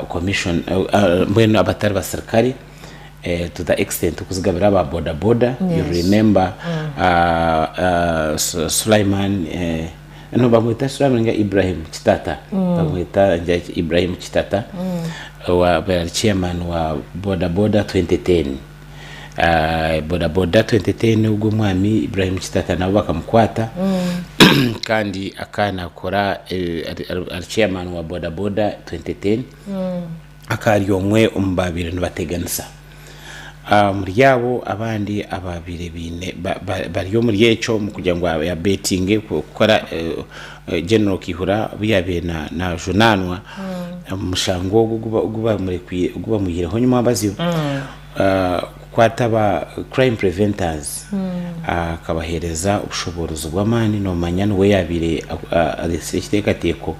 Commission mbwenu abatari basirikare to the extent okuzigabira aba boda boda you remember Sulaiman no bamweta Sulaiman nga Ibrahim Kitata bamweta Ibrahim Kitata owabaire ari chairman wa boda boda 2010 Boda boda 2010 ogwo omwami Ibrahim Kitata nabo bakamukwata kandi akaba nakora ari chairman wa boda boda 2010 akaba ari omwe omu babaire nibateganisa. Omuri abo abandi ababaire baine bari omuri ekyo omu kugira ngu abetinge kukora General Kihura obu yabaire najunanwa omushango ogu ogu bamwihireho nyimwabazyo. Kukwata aba crime preventers akabahereza obushoboorozi bw'amaani nomanya niwe yabaire aretsire ekiteekateeko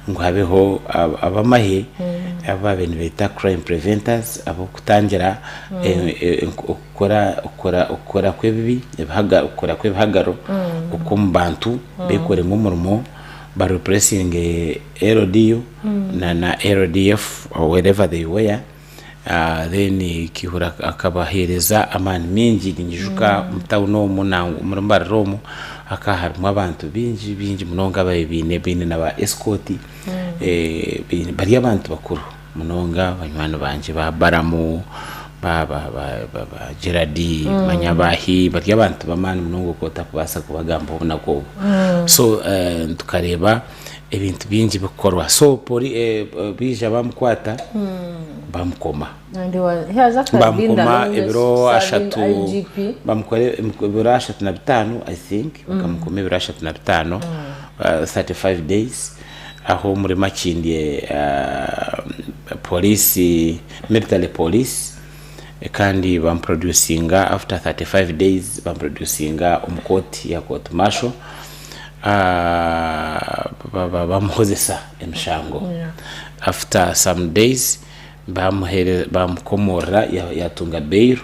ngu habeho ab'amahe abu babaire nibeeta crime preventers ab'okutangira okukora kw'ebibi okukora kw'ebihagaro okw'omu bantu bekoremu omurimo ba replacinge LDU na LDF or wherever they were. Then Kihura akabaheereza amaani maingi, ninyijuka omu tawuni omu nangwa omuri Mbarara omu hakaba harimu abantu baingi baingi munonga ababaire baine baine na ba esikooti bari abantu bakuru munonga banywani bangye ba Balamu ba ba ba ba Gerald manya baahi bari abantu b'amaani munonga oku otakubaasa kubagambaho obunaku obu. So tukareeba ebintu bingi bikukorwa so pori baija bamukwata bamukoma And he was, he has actually been the bamukoma longest ebiro serving ashatu IGP. bamukora ebiro 35 I think bakamukoma ebiro 35 35 days aho omuri Makindye police military police kandi bamuproducinga after 35 days bamuproducinga omu kooti ya court martial bamuhozesa emishango after some days bamukomorora yatunga bail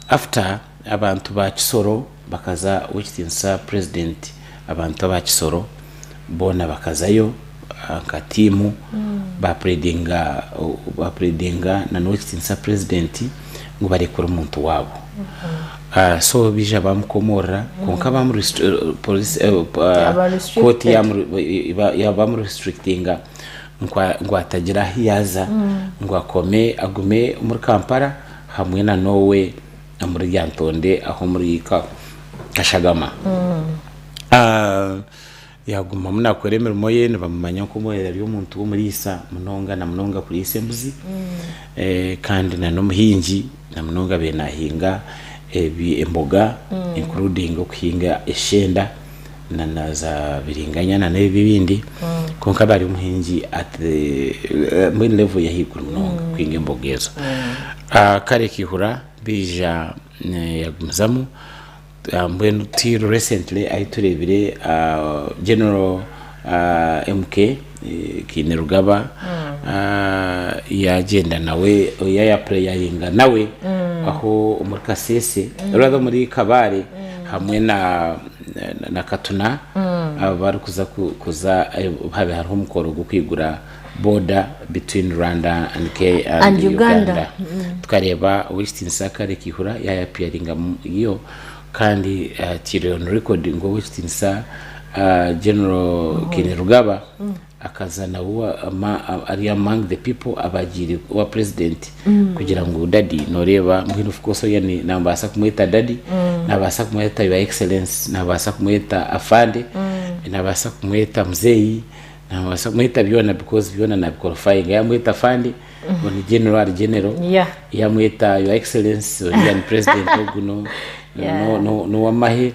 after abantu ba Kisoro bakaza ow'ekitiinisa president abantu aba Kisoro boona bakazayo nka tiimu bapuredinga bapuredinga na n'ow'ekitiinisa president ngu barekure omuntu waabo. So baija bamukomorora kwonka kooti yabamurestrictinga ngu atagira ahu yaaza ngu akome agume omuri Kampala hamwe na n'owe omuri Lyantonde aho omuri Kashagama. Yaagumamu naakora emirimo ye, nibamumanya nk'omu ari omuntu w'omuriisa munonga na munonga kuriisa embuzi kandi na n'omuhingi na munonga abaire naahinga emboga including okuhinga eshenda na na za biringanya na n'ebi ebindi kwonka abaire ari omuhingi at the mbwenu level y'ahaiguru munonga kuhinga emboga ezo. Kare Kihura baija yagumizamu. Mbwenu till recently ahi tureebire General MK Kainerugaba yaagyenda nawe yaayapurayinga nawe aho omuri Kasese rather omuri Kabale hamwe na Katuna barikuza kuza haabaire hariho omukoro gw'okwigura border between Rwanda and, K and, And Uganda. Uganda. Tukareeba ow'ekitiinisa Kale Kihura yayapiyaringa yo kandi kiri on record ngu ow'ekitiinisa General Kainerugaba akaza nawe ari among the people abagiire owa president kugira ngu daddy noreeba mbwenu of course oya nabaasa kumweta daddy nabaasa kumweta your excellence nabaasa kumweta afande nabaasa kumweta muzeeyi Nabaasa kumweta byona because byona nabiqualifyinga. Yamweta afande, ngu ni general ari general. Yamweta your excellence, oriya ni president ogu no no no n'owamahe.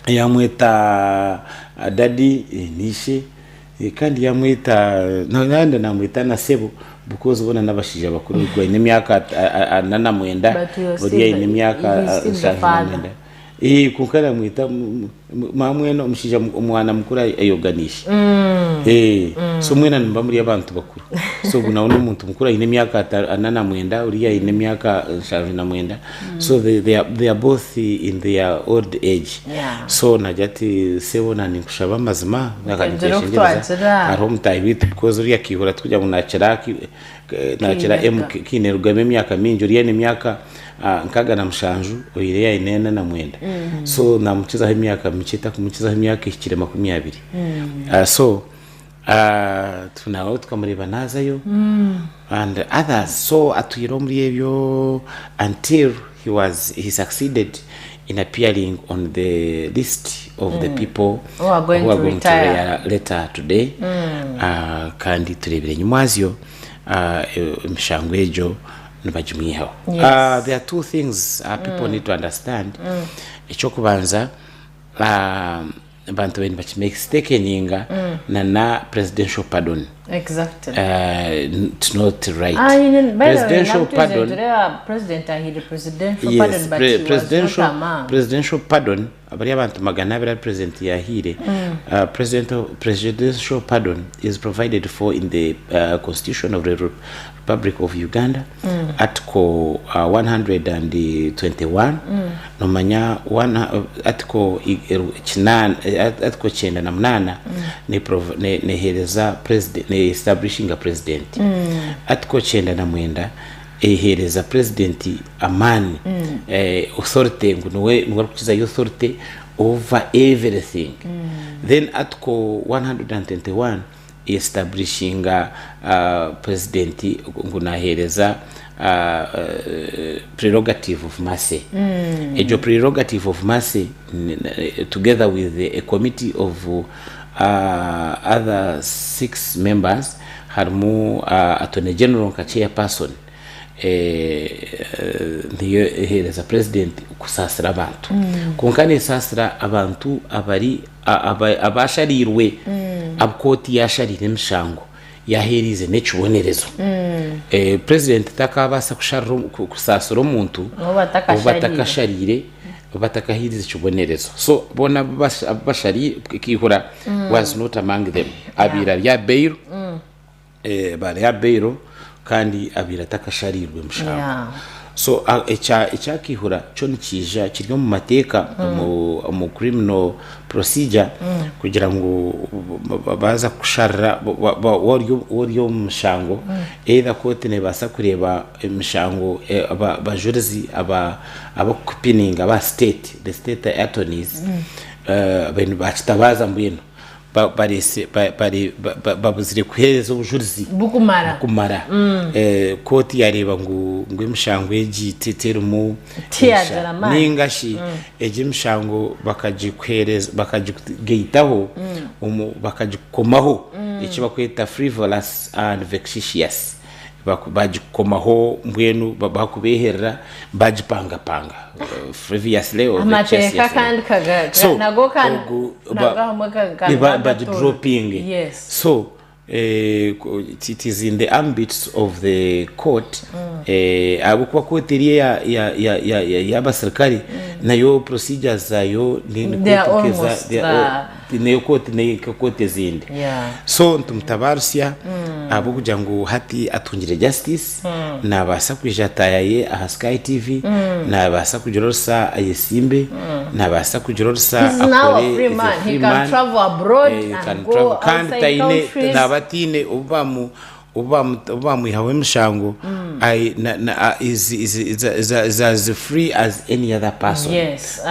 Yamweta daddy, ni ishe. Kandi yamweta nandi namweta na sebo because boona n'abashaija bakuru ogu aine emyaka 49, But he was oriya still aine the, emyaka he's still the 74. father. Eeh kwonka aramweta maamwena omushaija omwana mukuru ayoganishe. Eeh so mwena nimuba muri abantu bakuru. So ogu nawe n'omuntu mukuru aine emyaka 49, oriya aine emyaka 79. So they are both in their old age. So nagira ati, Sebo na ninkushaba amazima, Nkagira oku twagira. Hariho omutaahi waitu because oriya akaihura tikugira ngu nakira nakira MK Kiinerugaba emyaka mingi, oriya aine emyaka 67, oriya aine 49. So namukizaho emyaka mikye, takumukizaho emyaka ehikire 20. So nawe tukamureeba naazayo and others. So atwire omuri ebyo until he was he succeeded in appearing on the list of the people Who are going who are to going to retire. retire later today. Kandi tureebire nyimwazyo emishango egyo nibagimwihaho. There are two things people need to understand. Eky'okubanza, abantu babaire nibakimistakeninga na na presidential pardon. It's not right. Presidential pardon. President ahaire presidential pardon but he was not among. Presidential pardon bari abantu 200 abu president yahaire, presidential pardon is provided for in the constitution of the Republic of Uganda, article 121. Nomanya article 98 neheereza president, ne establishinga president. Article 99 eheereza president amaani, authority, ngu niwe arikukizayo authority over everything. Then article 121 establishinga president ngu naheereza prerogative of mercy. Egyo prerogative of mercy together with a committee of other six members, harimu attorney general nka chairperson, niyo eheereza president kusaasira abantu. Kwonka nesaasira abantu abari abashariirwe, abu kooti yashariire emishango, yaheeriize n'ekibonerezo. President takabaasa kusaasira omuntu Ou atakashariire. Ou batakashariire, ou batakaheerize ekibonerezo. So boona abu bashariire, Kihura was not among them. Abaire ari aha bail, bari aha bail kandi abaire atakashariirwe mushango. So ekya Kihura kyo nikiija kiri omu mateeka, omu criminal procedure, kugira ngu baaza kukusharira waaba ori omu mushango, either kooti neebaasa kureeba emishango, abajurizi abarikukupininga aba state, the state attorneys, bakitabaaza mbwenu babuzire kuheereza obujurizi Bukumara. Bukumara. Kooti yareeba ngu emishango egi terimu Tiyagira amaani. Ninga shi egi emishango bakagikuheereza, bakagigaitaho, bakagikomaho eki bakweta frivolous and vexatious. Bagikomaho mbwenu bakubeherera bagipangapanga friviously or Amateeka vexatiously. Kandi So, nago kandi nago ahamwe bagidropinge. So it is in the ambits of the court, ahabw'okuba kooti eri ey'abasirikare, nayo procedures zaayo ni They are kooti nk'eza- almost they are nayo kooti nayo nka kooti ezindi. So nitumutabaarusya ahabw'okugira ngu hati atungire justice, nabaasa kwija ataayaye aha Sky TV, nabaasa kugira orusa ayesimbe, nabaasa kugira orusa He's now a akore, free is a man. He free can man. Travel abroad He and can go travel. Kandi outside taine countries. naaba ataine obu bamwihaho emishango, is as free as any other person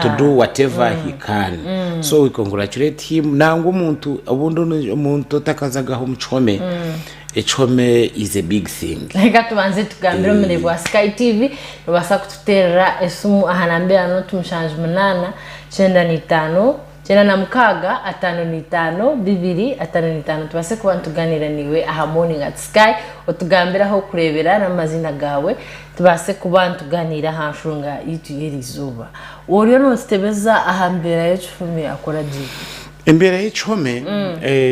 to do whatever he can. So we congratulate him. Nangwa omuntu obundi omuntu otakazagaho omu kihome, ekihome is a big thing. Reka tubanze tugambire omureebi wa Sky TV, nobaasa kututeerera esimu aha namba ya 078 95 96 55 2 55, tubaase kuba nitugaaniira naiwe aha Morning at Sky, otugambire ahu orikureebera n'amaziina gaawe, tubaase kuba nitugaaniira aha nshonga yaitu y'eri izooba. Oriyo nootutebeza aha mbeera y'ekihome akora gye? Embeera y'ekihome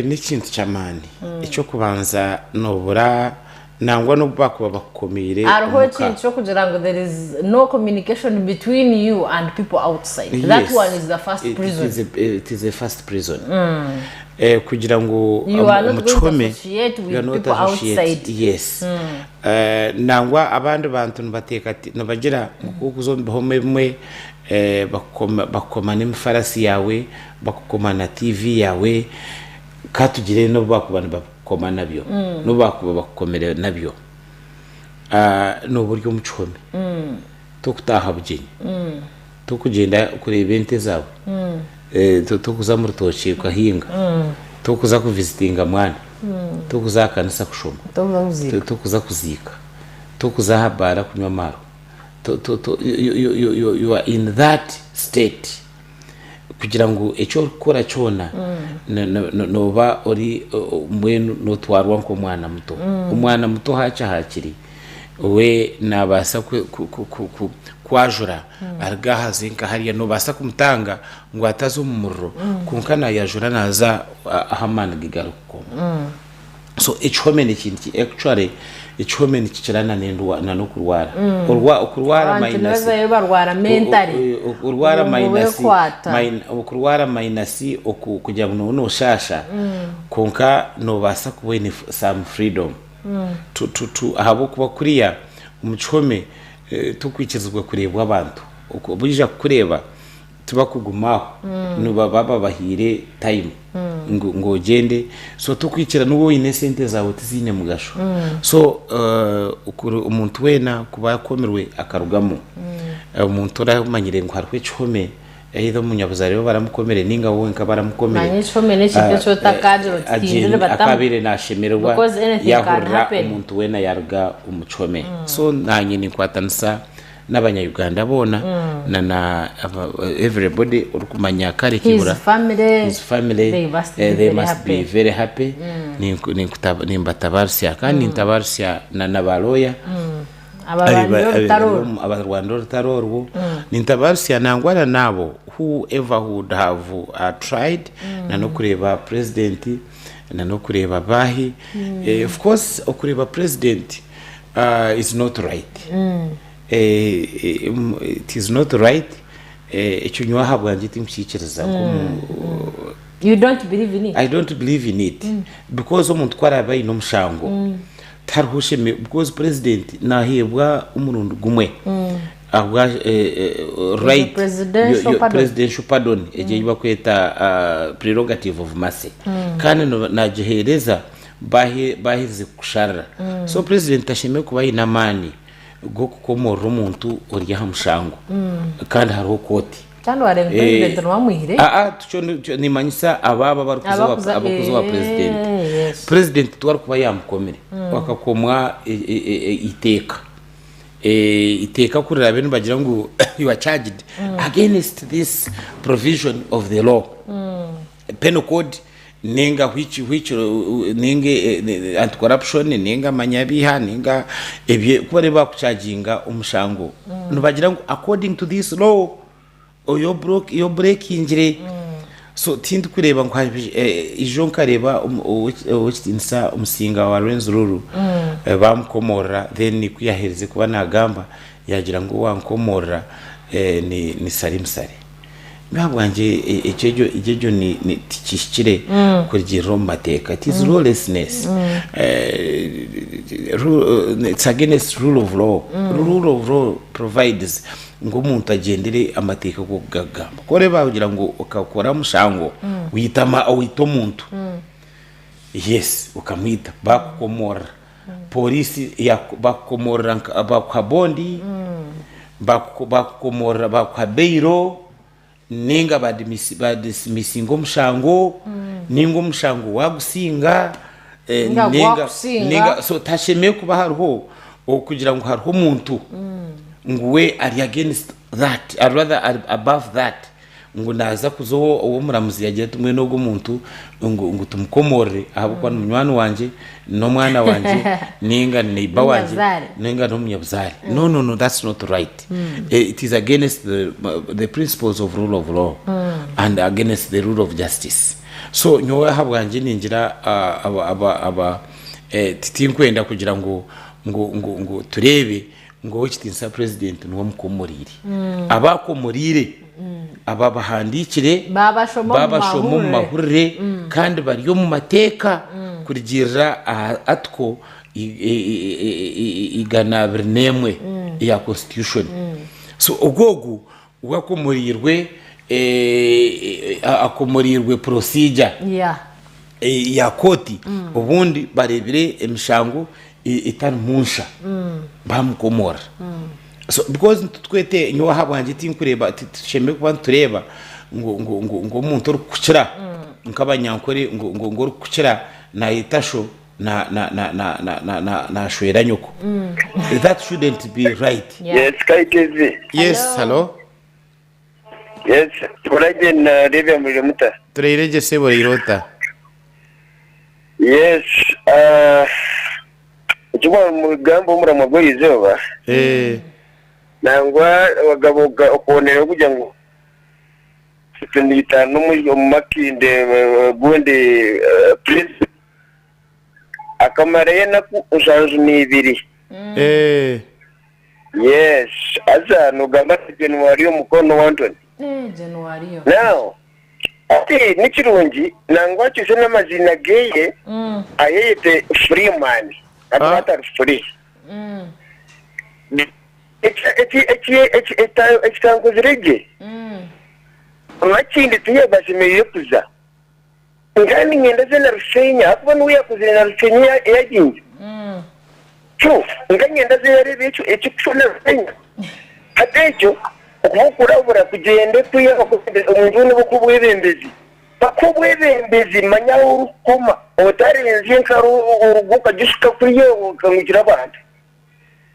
n'ekintu ky'amaani. Eky'okubanza noobura. Nangwa n'obu baakuba bakukomeire Hariho omu ka. ekintu ky'okugira ngu there is no communication between you and people outside. That Yes. one is the first It, it prison. is a, it is a first prison. Eh, kugira ngu You are not going to omucome associate with you are not people associate. outside. Yes. Eh, nangwa abandi bantu nibateeka nibagira ngu ku orikuza omu bihome ebimwe eh, bakukoma bakukoma n'emifarasi yaawe, bakukoma na TV yaawe, ka tugire n'obu baakuba nibakukoma nabyo, n'obu baakuba bakukomire nabyo, nooba ori omu kihome, tokutaaha bugyenyi, tokugyenda kureeba ente zaawe, tokuza omu rutookye okahinga, tokuza kuvizitinga mwana, tokuza aha kanisa kushoma, tokuza kuziika, tokuza aha baara kunywa amaarwa, you are in that state. Kugira ngu eki orikukora kyona nooba ori mbwenu nootwarwa nk'omwana muto. Omwana muto haakye haakiri we naabaasa kwajura aruge aha aze nka hariya. Noobaasa kumutanga ngu ataza omu muriro kwonka naayajura naaza ahu amaani ge garikukoma. So ekihome nekintu ki actually ekihome nikikira na nendwa na nokurwara orwa okurwara Abantu minus nibazayo barwara mentally okurwara ngu minus bekwata. min okurwara minus oku kugira ngu noba noshasha kwonka nobaasa kuba oine some freedom to to to ahabw'okuba kuriya omu kihome tokwikirizibwa kureebwa abantu oku baija kukureeba tibakuguma aho nibaba babahaire time ngu ngu ogyende so tokwikira n'obu oine esente zaawe tiziine mugasho so okuri omuntu weena kuba akomirwe akarugamu omuntu oramanyire ngu hariho ekihome either omunyabuzaare we baramukomire ninga we wenka baramukomire Manya ekihome n'ekintu eki otakagira oti tindire batamu. akabaire nashemererwa Because anything can yahurira happen. omuntu weena yaruga omu kihome so nanye ninkwatanisa n'abanya-Uganda boona na na everybody orikumanya kare His kibura family, his family they must be eh, they very must be happy. very happy Ninkutabarusya kandi nintabarusya na na ba lawyer Abarwanire orutaro orwo. Abarwanire orutaro orwo nintabarusya nangwa na naabo who ever would have tried na n'okureeba president na n'okureeba baahi Eh, of course okureeba president is not right It is not right ekyo nyowe ahabwangye tinkukikiriza You don't believe in it? I don't believe in it because omuntu ku araabe aine omushango tihariho osheme because president naheebwa omurundi gumwe ahabwa right Presidential pardon. Presidential pardon egyo ei barikweta prerogative of mercy kandi nagiheereza Baaherize kukusharira. So president tashemereire kuba aine amaani g'okukomorora omuntu ori aha mushango kandi hariho kooti. Kandi wareeba ngu president niwe amwihireyo. Aa tikyo nimanyisa abo abo abarikuza owa abarikuza owa president. President tiwe arikuba yaamukomire, akakomwa eiteeka. Eiteeka ku riraabe nibagira ngu you are charged against this provision of the law, penal code Ninga which which ninga anti corruption ninga manyabiha ninga ebye ku bari bakuchaginga omushango nibagira ngu according to this law oyo broke yo breakingire so tindikureeba ngu ijo nkareeba owekitinisa omusinga wa Rwenzururu bamukomorora then ku yaherize kuba nagamba yagira ngu owankomorora ni Salim Saleh. Ahabwangye ekyo ekyo tikihikire kurugiirira omu mateeka. It is lawlessness. It's against rule of law. Rule of law provides ngu omuntu agyendere amateeka oku garikugamba. Ku orikureeba kugira ngu okakora omushango waita omuntu, yes okamwita baakukomorora. Pooriisi baakukomorora baakuha bondi, baakukomorora baakuha bail, nainga baadisimisinga omushango, nainga omushango waagusinga, nainga so tihashemereire kuba hariho okugira ngu hariho omuntu ngu we ari against that, rather ari above that. Ngu naaza kuza ow'omuramuzi yagira ati mbwenu ogu omuntu ngu tumukomorore ahabw'okuba ni munywani wangye, n'omwana wangye, nainga ni neighbour wangye, nainga n'omunyabuzaare. No, no, no, that's not right. It is against the principles of rule of law and against the rule of justice. So nyowe ahabwangye ningira aba, aba, aba, Titinkwenda kugira ngu ngu ngu ngu tureebe ngu ow'ekitiinisa Purezidenti niwe omukomoriire. Abaakomoriire aba bahandiikire, Baabashoma omu baabashoma omu mahurire. mahurire kandi bari omu mateeka kurugiirira aha Article 121 eya Constitution. So ogwo ogu we akomoriirwe akomoriirwe procedure Yeah. ya kooti obundi bareebire emishango etarimu nsha bamukomorora. So because twete nyowe ahabwangye tinkureeba titushemereire kuba nitureeba ngu ngu ngu ngu omuntu orikukukira nk'abanyankore ngu ngu orikukukira nayeta sho na na na na na na na nashwera nyoko. That shouldn't be right. Yeah. Yes, Sky TV. Yes, Hello. hello. Yes, Furaje na Olivia muri muta. Turaire gye sebo oraire ota? Yes, uh, ekimwa mugamba omuramwa gw'eizooba Eh, nangwa abagabo okwonera okugira ngu tuniitano omu Makindye gundi prison akamarayo enaku 72. Eh. Yes, haza nogamba ati January omukono Antony. Eh, January. Now, hati nikirungi nangwa akyuse n'amaziina geye ayeyete Freeman hati Ah. atari free. Ekitankozire gye Makindye tiyo bashemereire kuza. Kandi niinyenda aze na Rushenya ahakuba niwe yakozire na Rushenya eyagingi. So nka niinyenda aze yareeba ekyo ekirikushusha na Rushenya. Hati ekyo okuba okurabura kugyende kwiha omuntu weena oba obwebembezi. Mpaka obwebembezi manya ahu orikukoma otarenzya enkari oruga okagishuka kuriya okangukira abantu.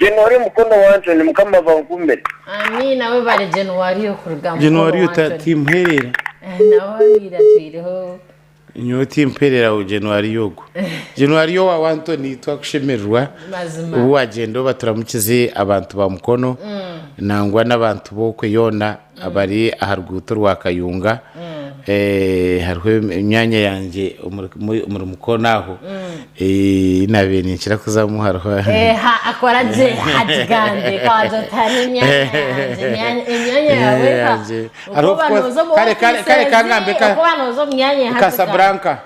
January mukono wa Antony mukama abankumire. Amiina webare January okuruga mukono January wa Antony. timuherera. Nawe abaire atwireho. Nyowe timperera January ogwo. January owa Antony twakushemererwa. Mazima. Obu wagyenda oba turamukize abantu ba Mukono nangwa n'abantu b'okwe yoona abari aha ruguuto rwa Kayunga. Eh, hariho emyanya yangye omuri muri- omuri Mukono aho Eh, ei naabaire ninkira kuzamu hariho Eh, ha, akora gye agigambe kawagira oti hariho emyanya yangye emyanya- emyanya yawe Eh, ka yangye. Hariho okuba of course- nooza omu kare kare kare kangambe offices ka okuba nooza omu myanya ya hati ka Casablanca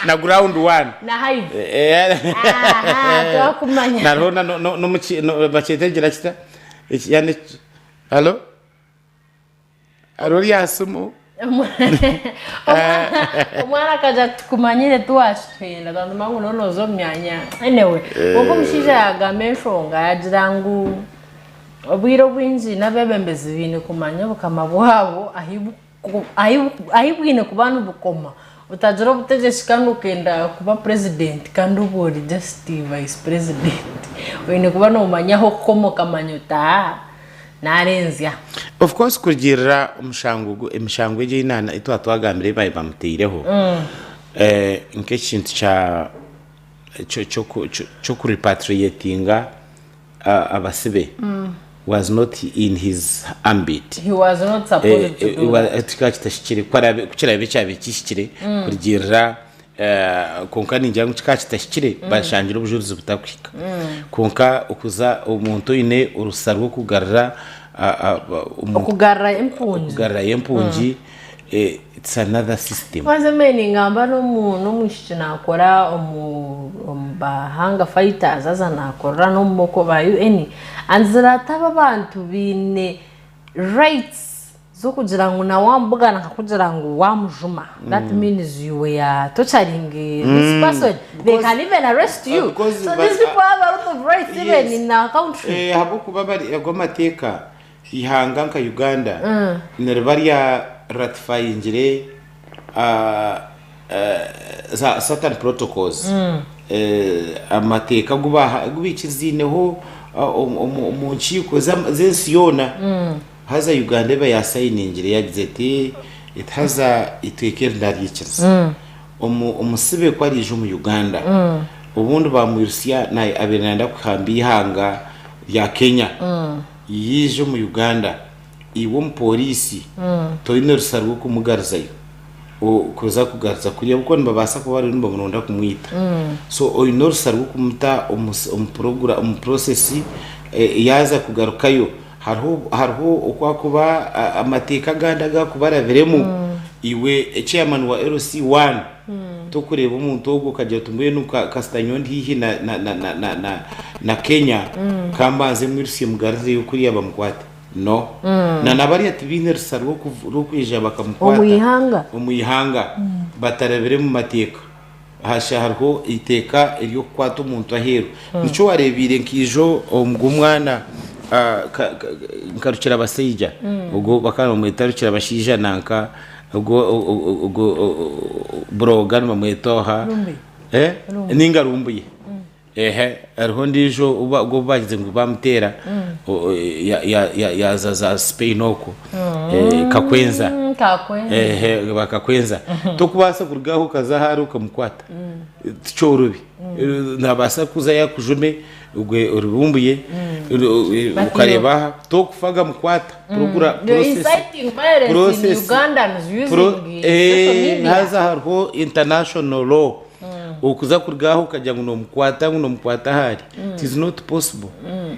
na ground one na hive Eh, aha twakumanya nariho na- no- no- n'omuki- no- bakyeta egira kita Eki- yani halo hariho rya simu Omwana akagira ati tukumanyire tiwakitwenda twatuma ngu noona oze omu myanya anyway kwonka omushaija yagamba enshonga yagira ngu obwire obwingi n'abebembezi baine kumanya obukama bwabo ahi bwine kuba nibukoma otagira obutegyeki kandi okenda kuba purezidenti kandi oba ori just vice president oine kuba nomanya ah'okukoma okamanya oti aa Naarenzya. Of course kurugiirira omushango ogu emishango egi ei ei twaba twagambire ei baabaire bamutaireho nk'ekintu kya ky'okurepatriatinga abasibe was not in his ambit. He was not supposed to do that. Kikaba kitahikire ku araabe ku kiraabe kyabaire kihikire kurugiirira Kwonka ningira ngu kikaba kitahikire bashangire obujurizi butakuhika. Kwonka okuza omuntu oine orusa rw'okugarura Okugarura empungi. Okugarurayo empungi it's another system. Maze mbere ningamba n'omwishiki nakora omu ba hunger fighters haza nakorera n'omu moko ba UN anzire ati aba abantu baine rights z'okugira ngu na wamubugana nkakugira ngu wamujuma that means you were torturing this person they can even arrest you Because so these people have a lot of rights even in our country. Ahabw'okuba bari ago amateeka eihanga nka Uganda niriba rya ratifyingire za certain protocols amateeka agu baikiriziineho omu nkiiko z'ensi yoona haza Uganda eba yasayiningire yagize eti eti haza eiteeka eri naryikiriza. Omusibe ku ariija omu Uganda obundi bamwirutsya abaire nayenda kuhamba eihanga rya Kenya yaija omu Uganda iwe omupooriisi toine rusa rw'okumugaruzayo. Kuza kugaruza kuriya ahabw'okuba nibabaasa kuba bariyo nibamuronda kumwita. So oine orusa rw'okumuta omu omu progra omu process yaaza kugarukayo hariho hariho oku akuba amateeka agandi agu akuba arabiremu iwe chairman wa LC one tokureeba omuntu ogwo okagira oti mbwenu kasita nyowe ndi haihi na na na na na na na Kenya kambanze mwirusye mugaruzeyo kuriya bamukwate. No. Na nabariya tibaine rusa rw'okwija bakamukwata Omu ihanga? omu ihanga batarabire mu mateeka. Hasha hariho eiteeka ery'okukwata omuntu aheeru. Nikyo wareebiire nkaijo ogu omwana ah, ka- ka- nka Rukirabasaija ogwo bakaba nibamweta Rukirabashaija nanka ogwo ogwo Buroga nibamweta oha? Rumbi. Eh? Ninga Rumbuye. Ehe, hariho ondiijo ou ba- ou baagize ngu baamuteera o- ya- ya- ya- yaaza za Spain okwo Eh, Kakwenza. Kakwenza. Ehe, bakakwenza. Tokubaasa kuruga aho okaza ahari okamukwata. Tikyorobi. Naabaasa kuza yakujume ogwe oribumbuye okareeba aha tokufa gamukwata. Turikura You're process. inciting violence in process- Ugandans using Pro- social eh, media. haza hariho international law okuza kuruga aho okagira ngu nomukwata ngu nomukwata ahari it is not possible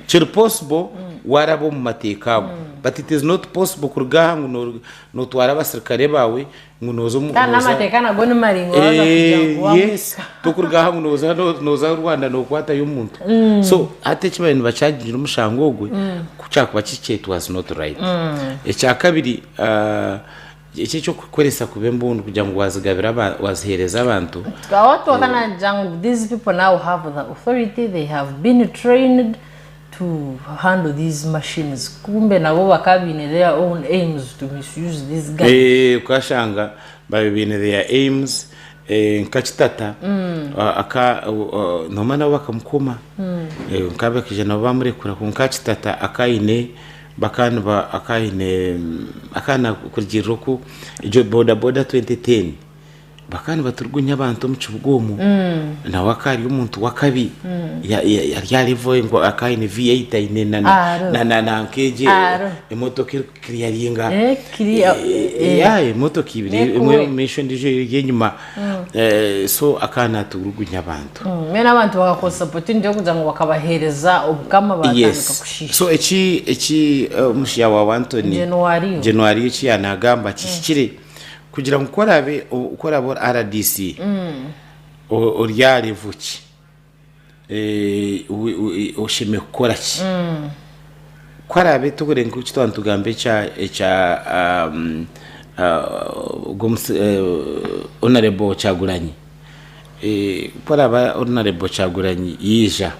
kiri possible waraba omu mateeka ago but it is not possible kuruga aha ngu notwara abasirikare bawe ngu noza omu Kandi noza n'amateeka nago ni maraingwa waaza kugira Eh, ngu wamuhika. yes tokuruga aha ngu noza noza Rwanda nokwatayo omuntu so hati eki bariyo nibakyagingira omushango ogwe ku kyakuba kikye it was not right ekyakabiri ah, Eki eky'okukoresa kuba embundu kugira ngu wazigabira aba waziheereza abantu. Tukaba twakanagira ngu these people now have the authority, they have been trained to handle these machines kumbe nabo bakaba baine their own aims to misuse these guns. Eh, okashanga babaire baine their aims eh, nka Kitata aka noomanya nabo bakamukoma nka bakaija nabo bamurekura kwonka Kitata aka aine Bakaba niba akaba aine akaba nakurugiirira oku egyo boda boda 2010 bakaba nibaturugunya abantu omu kibuga omu nawe akaba ari omuntu w'akabi Ya- ya- ari aha level ngu akaba aine V8 aine na Aro. na na na nk'egi Aro. emotoka erikukiriyaringa Eh, kiriya- eh. ya emotoka ibiri Nekuwe. emwe omu maisho endiijo eri enyima Eh, so akaba naturugunya abantu. Mbwenu abantu bakakozesa opportunity yokugira ngu bakabahereza obukama batandika Yes. kushiisha. So eki eki eh, omushaija wawe Anthony Januario. Januario eki yanagamba kihikire kugira ngu ku oraabe ku oraabe ori RDC o- ori aha level ki Eh, we- we- oshemereire kukora ki ku araabe tugure nk'eki twaba nitugamba ekya ekya um, ah, ogwo omusi- eh, honorable Kyagulanyi Ku araabe Honourable Kyagulanyi yaija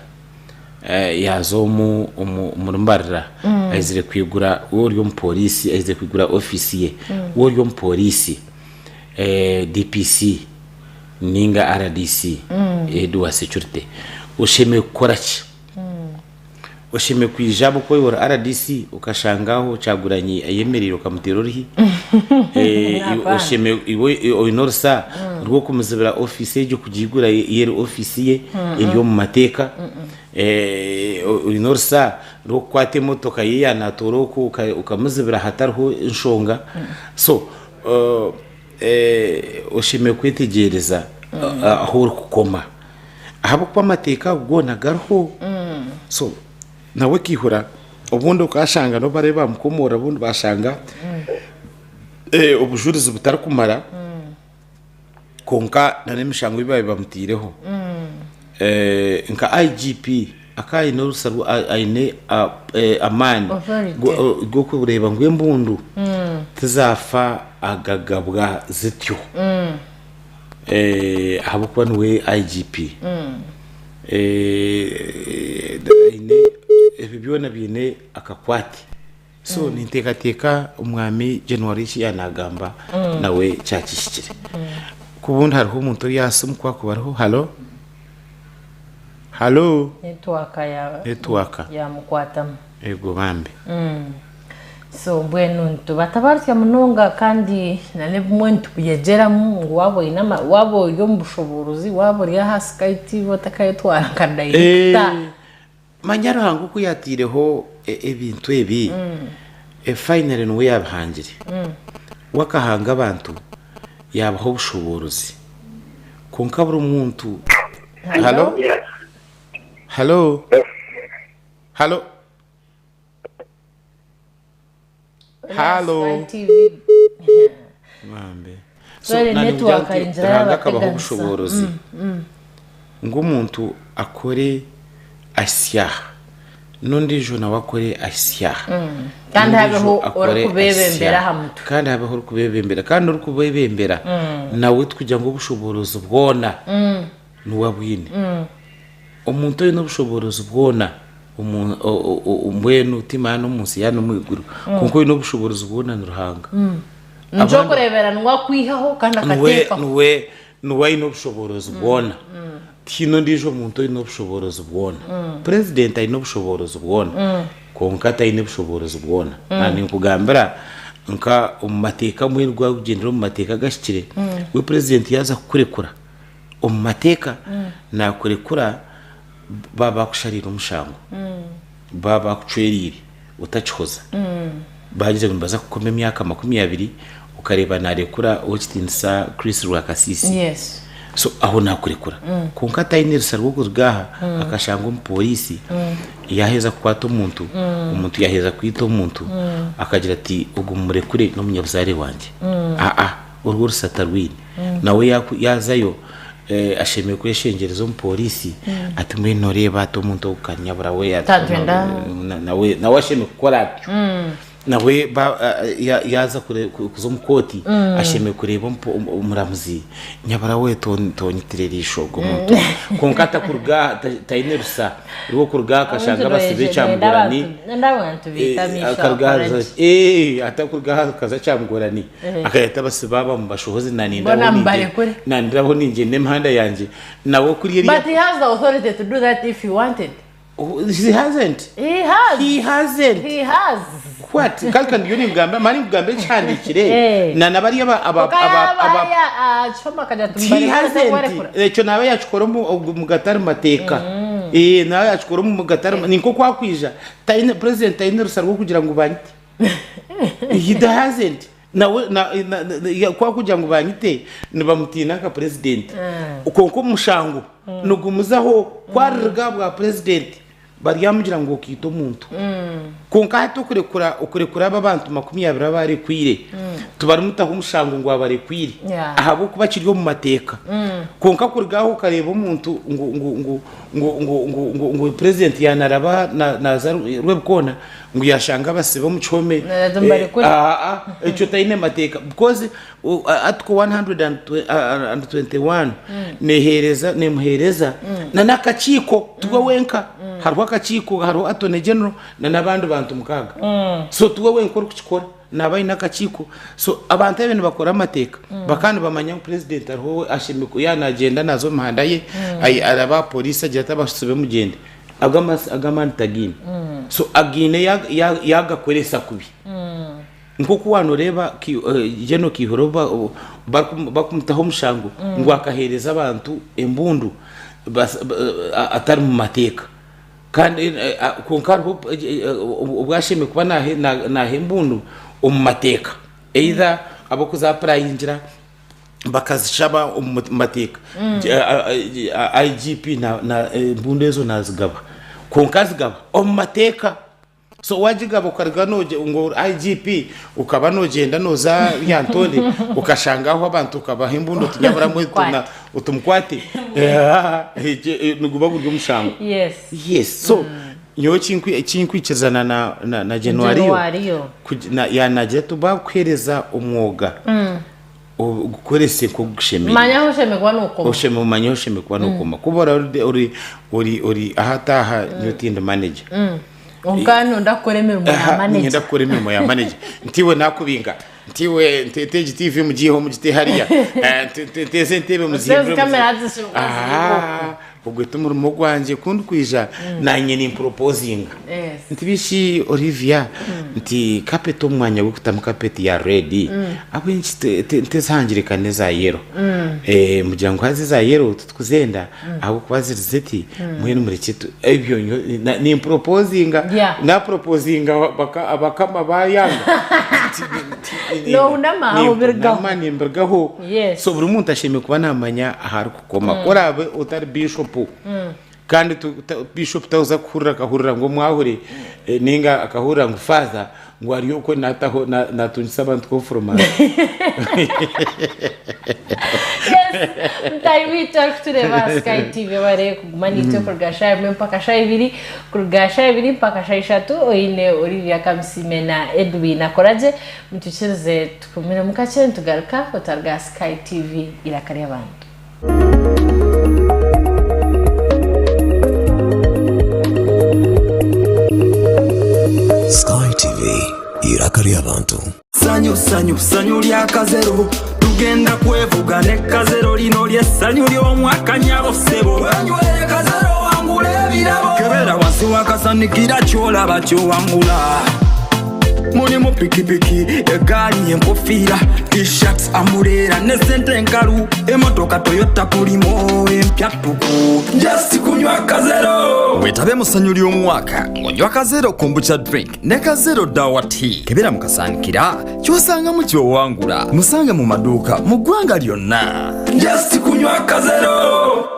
yaaza omu omuri Mbarara aizire kwigura we ori omupooriisi aizire kwigura ofiisi ye we ori omupooriisi DPC ninga RDC head wa security oshemereire kukora ki? Oshemereire kwija ahabw'okuba iwe ori RDC okashanga aho Kyagulanyi ayemereire okamuteera oruhi? Oshemereire iwe oine orusa rw'okumuzibira ofiisi egyo kugiigura yo eri ofiisi ye eri omu mateeka? Oine orusa rw'okukwata emotoka ye yaanatoora okwo okamuzibira hatariho nshonga? So oshemereire kwetegyereza ahu orikukoma. Ahabw'okuba amateeka ago goona gariho. So nawe akaihura obundi okashanga n'obu bariyo bamukomoorora obundi bashanga obujurizi butarikumara kwonka n'emishango ei baabaire bamutaireho. Nka IGP akaba aine orusa aine amaani Authority. g'okureeba ngu embundu tizaafa agagabwa zityo. Ahabw'okuba niwe IGP. Aine ebyo byona biine akakwate. So ninteekateeka omwami January eki yaaba naagamba nawe kyakihikire. Ku obundi hariho omuntu ori aha simu ku hakuba hariho halo? Halo? Netiwaaka ya Netiwaaka. yamukwatamu. Eego bambi. So mbwenu nitubatabarusya munonga kandi na n'ebimwe nitubiyegyeramu ngu waaba oine ama waaba ori omu bushoboorozi waaba ori aha Sky TV otakayetwara nka dayirekita. Manya Ruhanga oku yaataireho ebintu ebi, finally niwe yaabihangire. We akahanga abantu, Yaabaha obushoboorozi. Kwonka buri muntu. Halo? Halo? Halo? Halo? Bambe. So, Sorry, nani network ngira nti injira Ruhanga akabaha yabateganisa. obushoborozi ngu omuntu akore asyaha n'ondiijo nawe akore asyaha Kandi N'ondiijo habeho akore orikubebembera asyaha. aha mutwe. Kandi habeho orikubebembera kandi orikubebembera nawe tikugira ngu obushoborozi bwona niwe abwine. Omuntu oine obushoboorozi bwona omu mbwenu ti maani omu nsi yaani omu iguru kwonka oine obushoboorozi bwona ni Ruhanga. Nikyo orikureebera niwe akwihaho kandi akateekaho. Niwe niwe aine obushoboorozi bwona. Tihaine ondiijo muntu oine obushoboorozi bwona. Purezidenti aine obushoboorozi bwona kwonka taine bushoboorozi bwona. Ninkugambira nka omu mateeka mbwenu wakugyendera omu mateeka agahikire, we purezidenti yaaza kukurekura, omu mateeka naakurekura baaba bakushariire omushango, baaba bakucweriire otakihoza, baagira ngu nibaza kukukoma emyaka 20, okareeba naarekura ow'ekitiinisa Chris Rwakasiisi. Yes. So aho naakurekura. Kwonka taine rusa rw'okuruga aha akashanga omupooriisi yaaheza kukwata omuntu, omuntu yaaheza kwita omuntu, akagira ati ogu mumurekure n'omunyabuzaare wangye. Aa. Orwo orusa tarwine. Nawe yaazayo ashemereire kweshengyereza omupooriisi ati mbwenu nooreeba ati omuntu ogu kanyabura we Tagenda. Nawe nawe ashemereire kukora atyo. Nawe yaaza kuza omu kooti ashemereire kureeba omuramuzi nyabura we tonyitira eriisho ogu omuntu. Kwonka atakuruga aha taine rusa rw'okuruga aha akashanga abasibe ekyamugorani. Nenda abantu baita amaisho Akaruga aha akora gye. Atakuruga aha akaza kyamugorani. Akayeta abasibe aba mubashohoze Bona mubarekure. nandiraho ningyenda emihanda yangye nawe kuri eriya But he has the authority to do that if he wanted. He hasn't. He has. He hasn't. He has. What? Kandi ndiyo ningamba, mani nkugamba ekihandikire. Eh. Na nabari aba aba Kuka aba yaba aba hariya acoma akagira ati He mubarekure hasn't. takubarekura. Ekyo naba yakikora omu omu gatari mateeka. Eh, naba yakikora omu gatari ninko kwakwija. Taine president taine rusa rw'okugira ngu banyite. He doesn't. Nawe na, na, na, ya- ku akugira ngu banyite nibamutiina nka president. Kwonka omushango nigumuzaho ku aririga aha bwa president baryamugira ngu okiita omuntu. Kwonka hati okurekura okurekura aba abantu 20 abarekwire tibarimutaho omushango ngu abarekwire Yeah. ahabw'okuba kiri omu mateeka. Kwonka kuruga aho okareeba omuntu ngu ngu ngu ngu ngu ngu ngu ngu president yanaraba na- naza Rwebikoona ngu yashanga abasibe omu kihome aa ekyo taine mateeka because article 121 nehereza nemuhereza na n'akakiiko tiwe wenka hariho akakiiko hariho attorney general na n'abandi bantu mukaaga so tiwe wenka orikukikora naaba aine akakiiko so abantu abe nibakora amateeka bakaba nibamanya ngu president ariho ashemereire yaaba nagyenda naaza omu mihanda ye araba aha police agira ati abasibe mugyende. Ago amaani tagaine. So againe yagakoresa kubi. Nk'oku wanoreeba General Kaihura bakumutaho omushango ngu akaheereza abantu embundu atari mu mateeka. Kandi kwonka hariho obu ashemereire kuba naaha embundu omu mateeka. Either ab'okuza apurayingira bakazishaba omu mateeka IGP embundu ezo nazigaba kwonka azigaba omu mateeka so wagigaba okaruga ngu IGP okaba nogyenda noza Lyantonde okashanga aho abantu okabaha embundu oti nyabura mwe otumukwate niguba guri omushango yes so nyowe ekinkwikirizana na Januariyo yanagira ati bakuhereza omwoga ogukorese nk'ogukushemereire. Manya ahu oshemereire kuba nookoma. Osheme omanye ahu oshemereire kuba nookoma. Ku ora ori ori ori ori aha ataaha nyowe tindi manager. Kwonka nonda kukora emirimo ya Aha, manager. niinyenda kukora emirimo ya manager. Nti iwe nakubinga, nti iwe nti nti egi TV mugiiheho mugite hariya, eh, nti nti nti ezi entebe muzihindure Ezi kamera muzi- zishobora kuba ziri Aha, Ogwe ti murimo gwangye ku ndikwija naanye nimpuropozinga. Nti bishi Olivia, nti kapeti omu mwanya gw'okutamu kapeti ya red, ahabw'enki tezihangire n'eza yero? Mugira ngu haza eza yero titukuzenda ahabw'okuba ziri ziti, mbwenu murekye tu ebyo nyowe nimpuropozinga, napuropozinga abakama bayanga. Nohunama aho obirugaho. Nimpunama nimbirugaho. So buri muntu ashemereire kuba naamanya ahu arikukoma. Ku oraabe otari biishopu kandi biishopu takuza kuhurira akahurira ngu omwahure nainga akahurira ngu faaza ngu ari okwe naataho naatungisa abantu konfurumasi. Yes, mutaahi waitu arikutureeba aha Sky TV webare kuguma naitwe kuruga shaaha emwe mpaka shaaha ibiri, kuruga shaaha ibiri mpaka shaaha ishatu oine Olivia Kamusiime na Edwin Akoragye mutwikirize Tuhumiremu kakye nitugaruka otaruga aha Sky TV eiraka ry'abantu. Sky TV, eiraka ry'abantu. Sanyu sanyu sanyu lya kazero tugenda kwevuga ne kazero lino lye sanyu ly'omwaka nyabo ssebo wenywere kazero wangula ebirabo kebera wansi wakasanikira kyolaba kyowangula mulimu pikipiki egaali enkofiira t-shirts amuleera ne sente enkalu emotoka toyota pulimo empya ttuku just kunywa kazero Wetabe mu ssanyu ly'omwaka ng'onywa Kazero Kombucha Drink ne Kazero Dawa Tea. Kebera mu kasaanikira ky'osangamu ky'owangula. Musange mu maduuka mu ggwanga lyonna. Just kunywa Kazero.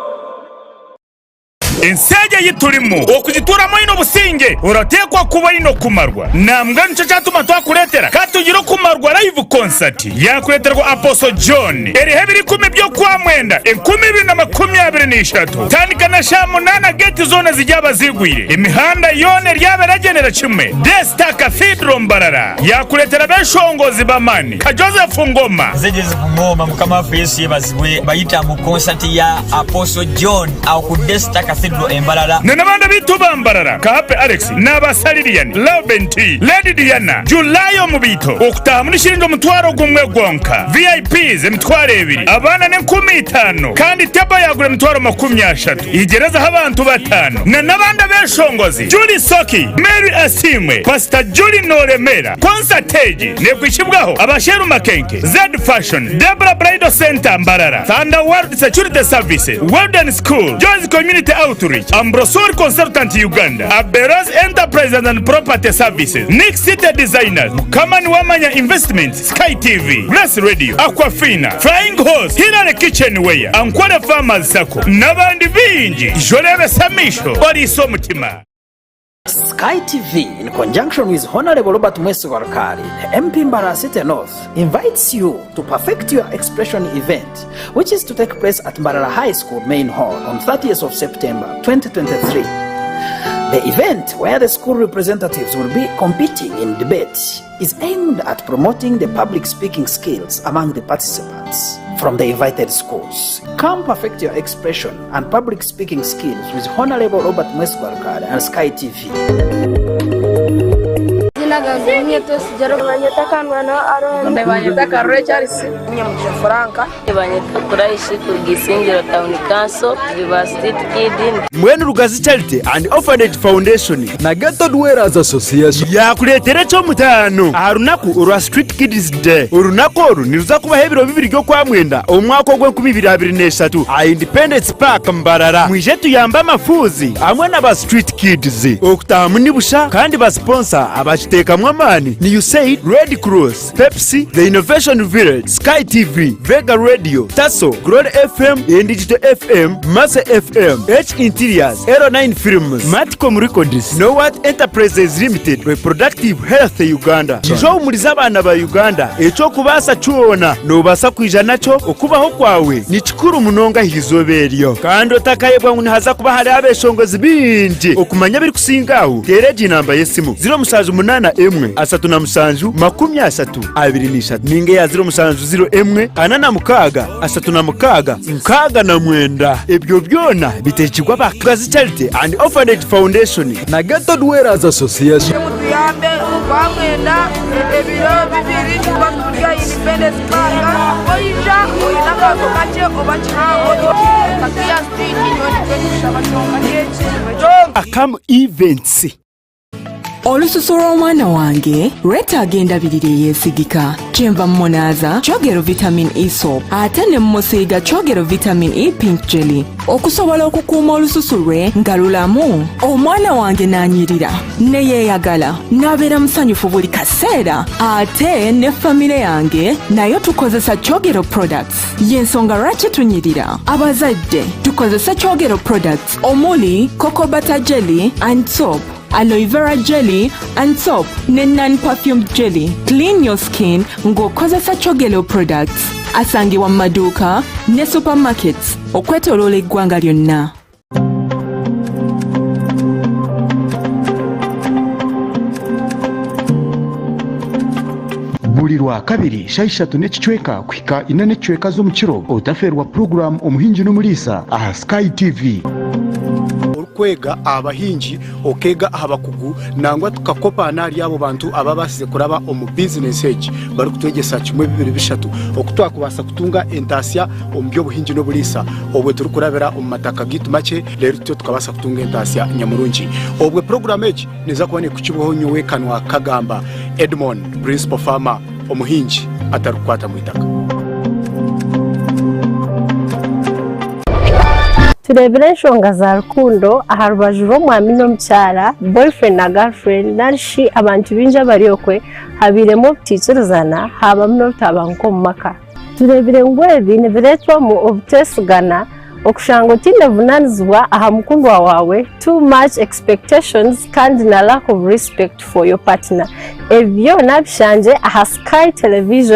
Ensi egi ei turimu okugituuramu oine obusingye, orateekwa kuba oine okumarwa. Nambwenu nikyo kyatuma twakureetera Ka Tugire Okumarwa Live Concert yaakureeterwa Apostle John. Eriho ebiro ikumi by'Okwamwenda 2023. Tandika na shaaha munaana geeti zoona ziryaba ziigwire. Emihanda yoona eryaba eragyendera kimwe. Desta Cathedral Mbarara yaakureetera abeshongozi b'amaani nka Joseph Ngoma. Nze Joseph Ngoma, Mukama waffe Yesu yebazibwe. Bayita mu concert ya Apostle John awo ku Desta Cathedral e Mbarara. Na n'abandi abaitu ba Mbarara nka Happy Alex, Naabasa Lilian, Love Nti, Lady Diana, July Omubiito, okutaahamu ni shiringi omutwaro gumwe gwonka, VIPs emitwaro ebiri, abaana n'enkumi itaano kandi table yaagura emitwaro 30. Igyerezaho abantu bataano na n'abandi abeshongozi, Julie Soki, Mary Asiimwe, Pastor Julie Nooremera. Concert egi nekwishibwaho aba Sheru Makenke, Zed Fashion, Debra Bridal Centre Mbarara, Thunder World Security Services, Weldon School, Joy's Community Outreach, Ambrosol Consultant Uganda, Aberos Enterprises and Property Services, Nick City Designers, Mukama Niwamanya Investments, Sky TV, Grace Radio, Aquafina, Flying Horse, Hillary Kitchen Ware, Ankole Farmers Sacco n'abandi baingi. Ija oreebese amaisho oriise omutima. Sky TV in conjunction with Honorable Robert Mwesigwa Rukari, the MP Mbarara City North, invites you to Perfect Your Expression event, which is to take place at Mbarara High School Main Hall on 30th of September 2023. The event, where the school representatives will be competing in debate, is aimed at promoting the public speaking skills among the participants from the invited schools. Come perfect your expression and public speaking skills with Honorable Robert Mwesigwa Rukari and Sky TV. Amazina gange ninyetwa Sigero. Nibanyeta Kandwanaho Arooni. Nibanyeta Karore Charles. Nyamugisha Frank. Nibanyeta Kuraishi kuruga Isingiro Town Council, turi ba Street Kid. Mbwenu Rugazi Charity and Orphanage Foundation na Ghetto Dwellers Association yaakureetera eky'omutaano aha runaku orwa Street Kids Day. Orunaku oru niruza kubaho ebiro bibiri by'Okwamwenda omu mwaka ogw'enkumi ibiri abiri n'eshatu aha Independence Park, Mbarara. Mwije tuyambe amafuuzi hamwe na ba Street Kids. Okutaahamu ni busha kandi ba siponsa abakiteekamu amaani ni USAID, Red Cross, Pepsi, The Innovation Village, Sky TV, Vega Radio, Taso, Glory FM, Endigital FM, Mercy FM, H Interiors, L9 Films, Matcom Records, Nowat Enterprises Limited, Reproductive Health Uganda. Ija ohumurize abaana ba Uganda eky'okubaasa kyona noobaasa kwija nakyo okubaho kwawe ni kikuru munonga aha izooba eryo. Kandi otakayebwa ngu nihaza kuba hariho abeshongozi baingi. Okumanya ebirikusinga aho, teera egi namba y'esimu, 078 37 23 ninga eya 0701 46 36 69. Ebyo byona biteekirwe aba Kazi Charity and Orphanage Foundation na Ghetto Dwellers Association. Mutuyambe twamwenda ebiro bibiri tuba turi. Turi aha Independence Park. Waija oine akantu kakye oba kihango Kakiya Street nyowe nikyo ndikushaba kyonka kyekyo. Akam Events. Olususu lw'omwana wange lwetaaga endabirira eyeesigika. Kyenva mmunaaza Kyogero Vitamin E Soap ate ne mmusiiga Kyogero Vitamin E Pink Jelly okusobola okukuuma olususu lwe nga lulamu. Omwana wange n'anyirira ne yeeyagala n'abeera musanyufu buli kaseera ate ne famire yange nayo tukozesa Kyogero products. Y'ensonga lwaki tunyirira. Abazadde tukozese Kyogero products omuli Cocoa Butter Jelly and Soap. aloe vera jelly and soap ne non perfumed jelly. Clean your skin ng'okozesa Kyogero products. Asangibwa mu maduuka ne supermarkets okwetoloola eggwanga lyonna. Buri Rwakabiri shaaha ishatu n'ekicweka kuhika ina n'ekicweka z'omukiro otafeerwa puroguraamu Omuhingi n'Omuriisa aha Sky TV. Orikwega aha bahingi, okeega aha bakugu nangwa tukakopa n'ahari abo bantu ababaasize kuraba omu bizinesi egi barikutwegyesa kimwe bibiri bishatu oku twakubaasa kutunga entaasya omu by'obuhingi n'oburiisa obwo turikurabira omu mataka gaitu makye reero tutyo tukabaasa kutunga entaasya nyamurungi. Obwo puroguraamu egi neeza kuba neekukibwaho nyowe Kanwa Kagamba Edmond, Principal Farmer, omuhingi atarikukwata mu itaka. Tureebire enshonga za rukundo aha rubaju rw'omwami n'omukyara, boyfriend na girlfriend, nari shi abantu baingi abari okwe, habairemu obutaikirizana haabamu n'obutabanguko omu maka. Tureebire ngu ebi nibireetwamu obuteesigana, okushanga otaine buvunaanizibwa aha mukundwa waawe, too much expectations kandi na lack of respect for your partner. Ebi byona bishangye aha Sky Television.